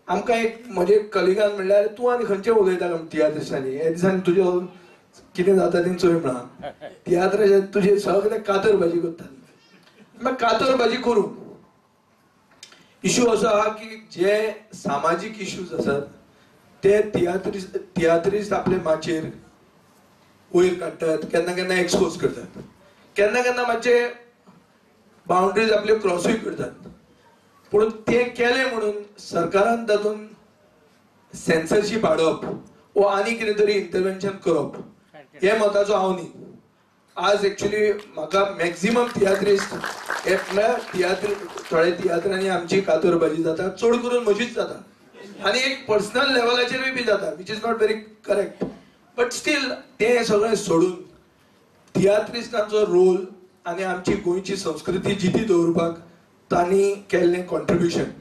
आमकां एक म्हजे कलिगान म्हणल्यार तूं आनी खंयचे उलयता तियात्रिस्टांनी, हे दिसांनी तुजे कितें जाता तें चोय म्हणा, तियात्राचे तुजे सगळे कातर भाजी करतात. मागीर कातर भाजी करूं. इशू असो आहा की जे सामाजीक इश्यूज आसात ते तियात्रिस्ट आपले माचयेर वयर काडटात, केन्ना केन्ना एक्सपोज करतात, केन्ना केन्ना मातशे बाउंड्रीज आपल्यो क्रॉसूय करतात. पूण तें केलें म्हणून सरकारान तातूंत सेन्सरशीप हाडप वो आनी कितें तरी इंटरवेन्शन करप हे मताचो हांव न्ही. आज एक्चुली म्हाका मॅक्झिमम तियात्रिस्ट हे म्हळ्यार तियात्र थोडे तियात्रांनी आमची कातरबाजी जाता, चड करून म्हजीच जाता आनी एक पर्सनल लेवलाचेरूय बी जाता, which is not very correct. But still तें सगळें सोडून तियात्रिस्टांचो रोल आनी आमची गोंयची संस्कृती जिती दवरपाक तांणी केल्लें कॉन्ट्रिब्युशन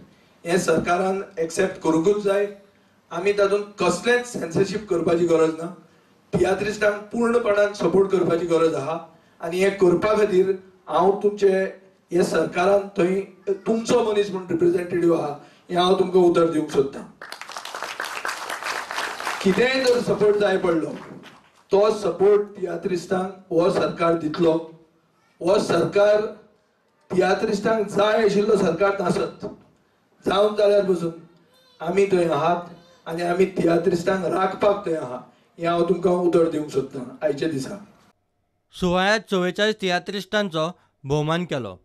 हें सरकारान एक्सेप्ट करूंकूच जाय. आमी तातूंत कसलेंच सेन्सरशीप करपाची गरज ना, तियात्रिस्टांक पूर्णपणान सपोर्ट करपाची गरज आहा आनी हें करपा खातीर हांव तुमचे हे सरकारान थंय तुमचो मनीस म्हूण रिप्रेझेंटेटिव्ह आहा हें हांव तुमकां उतर दिवंक सोदतां. कितेंय जर सपोर्ट जाय पडलो तो सपोर्ट तियात्रिस्टांक हो सरकार दितलो. हो सरकार तियात्रिस्टांक जाय आशिल्लो सरकार नासत, जावन जाल्यार पसून आमी थंय आहात आनी आमी तियात्रिस्टांक राखपाक थंय आहा हें हांव तुमकां उतर दिवंक सोदतां आयच्या दिसा. सुवाळ्यांत 44 तियात्रिस्टांचो भोवमान केलो.